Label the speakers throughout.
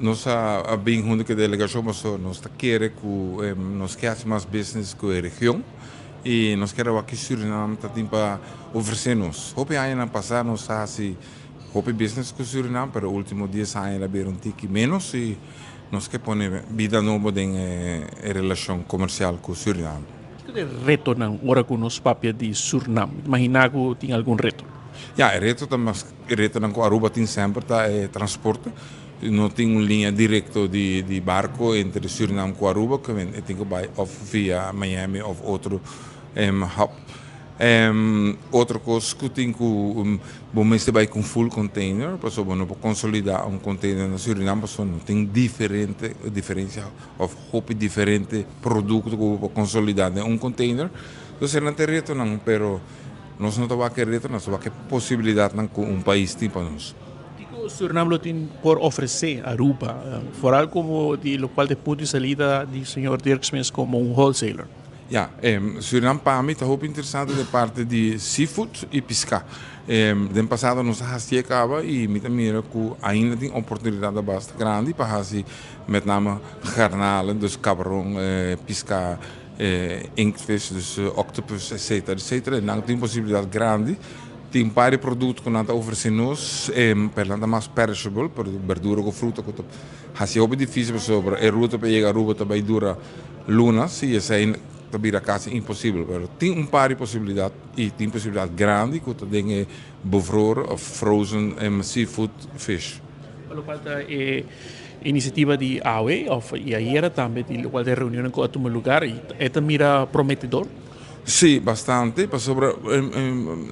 Speaker 1: Nos a bin hunto cu e delegacion pasobra nos ta kere cu nos ke haci mas business cu e region y nos kere wak ki Surinam ta tin pa ofrece nos. Hopi añanan pasa nos a haci hopi business cu Surinam, pero ultimo 10 aña el a bira un tiki menos y nos ke pone bida nobo den e relacion comercial cu Surinam.
Speaker 2: Kico ta e retonan ora cu nos papia di Surinam? Mi ta imagina cu tin algun reto.
Speaker 1: Ya, e reto ta mas, e retonan cu Aruba tin semper ta e transporte. No tin un liña directo di barco entre Surinam cu Aruba, cu e tin cu bay of via Miami of otro hub. Otro cos cu tin cu bo mester bay cu un full container, pasobra bo no por consolida un container na Surinam, pasobra no tin diferente diferencia of hopi diferente producto cu bo por consolida den un container. Entonces esnan ta e retonan, pero nos no ta wak e reto, nos ta wak e posibilidadnan cu un pais tin pa nos.
Speaker 2: Kico Surinam lo tin por ofrece Aruba, foral como di locual ta e punto di salida di señor Dirk mes como un wholesaler?
Speaker 1: Ya, Surinam pa mi ta hopi interesante den parti di seafood y pisca. Den pasado nos a hacié caba y mi ta mira cu ainda tin oportunidad basta grandi pa haci met name garnalen, dus cabaron, pisca, inktvis, dus octopus, etcetera, etcetera. Y nan tin posibilidad grandi. Tin par di producto cu nan ta ofrece nos, pero nan ta mas perishable, pero berdura cu fruta cu ta haci hopi dificil pasobra e ruta pa yega Aruba ta bay dura lunas y esey ta bira casi imposibel. Pero tin un par di posibilidad y tin posibilidad grandi cu ta den e bevroren of frozen seafood fish.
Speaker 2: Pa locual ta e iniciativa di awe of y ayera tambe di locual ta e reunionnan cu a tuma lugar y e ta mira prometedor?
Speaker 1: Sí, bastante, pasobra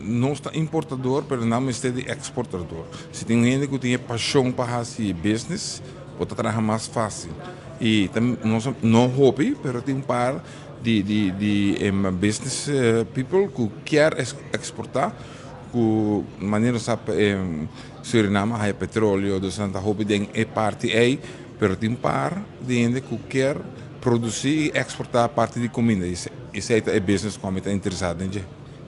Speaker 1: nos ta importador pero nan mester di exportador. Si tin un hende cu tin e pasion pa haci business, bo ta traha mas facil. Y ta nos no hopi, pero tin un par di business people cu kier exporta, cu manera nos sa Suriname a haya petroleo, dus nan ta hopi den e parti ey, pero tin un par di hende cu kier produci y exporta parti di cuminda y esey ta e business cu ami ta interesa den dje.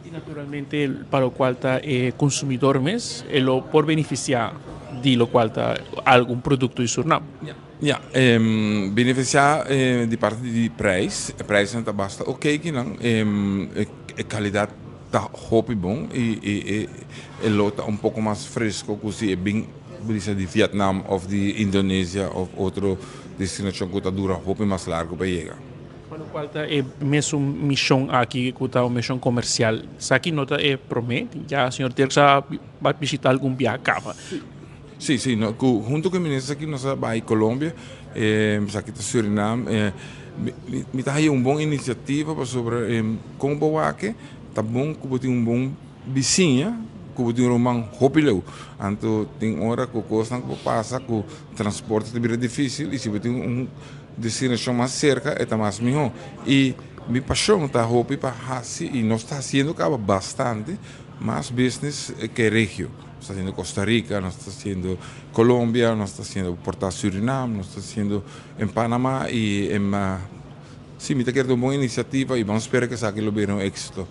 Speaker 2: Y naturalmente pa locual ta e consumidor mes e lo por beneficia di locual ta algun producto di Surinam.
Speaker 1: Ya, beneficia di parti di prijs, e prijsnan ta basta ok kinan, e calidad ta hopi bon y e lo ta un poco mas fresco cu si e bin bisa di Vietnam of di Indonesia of otro destinacion cu ta dura hopi mas largo pa yega.
Speaker 2: Pa locual ta e mesun mision aki cu ta un mision comercial, esaki no ta e prome, ya señor Dirks a bishita algun biaha caba.
Speaker 1: Si, si, no, cu hunto cu e minister aki nos a bay Colombia, esaki ta Surinam, mi ta haya un bon iniciativa pasobra con bo wak ta bon cu bo tin un bon bisiña cu bo tin un ruman hopi leu. Anto tin ora cu cosnan cu por pasa cu transporte ta bira dificil y si bo tin un destinacion mas cerca e ta mas miho. Y mi pasion ta hopi pa haci y nos ta haciendo caba bastante mas business ke regio. Nos ta haciendo Costa Rica, nos ta haciendo Colombia, nos ta haciendo por ta Surinam, nos ta haciendo en Panama y en, si mi ta kere ta un bon iniciativa y ban spera cu esaki lo bira un exito.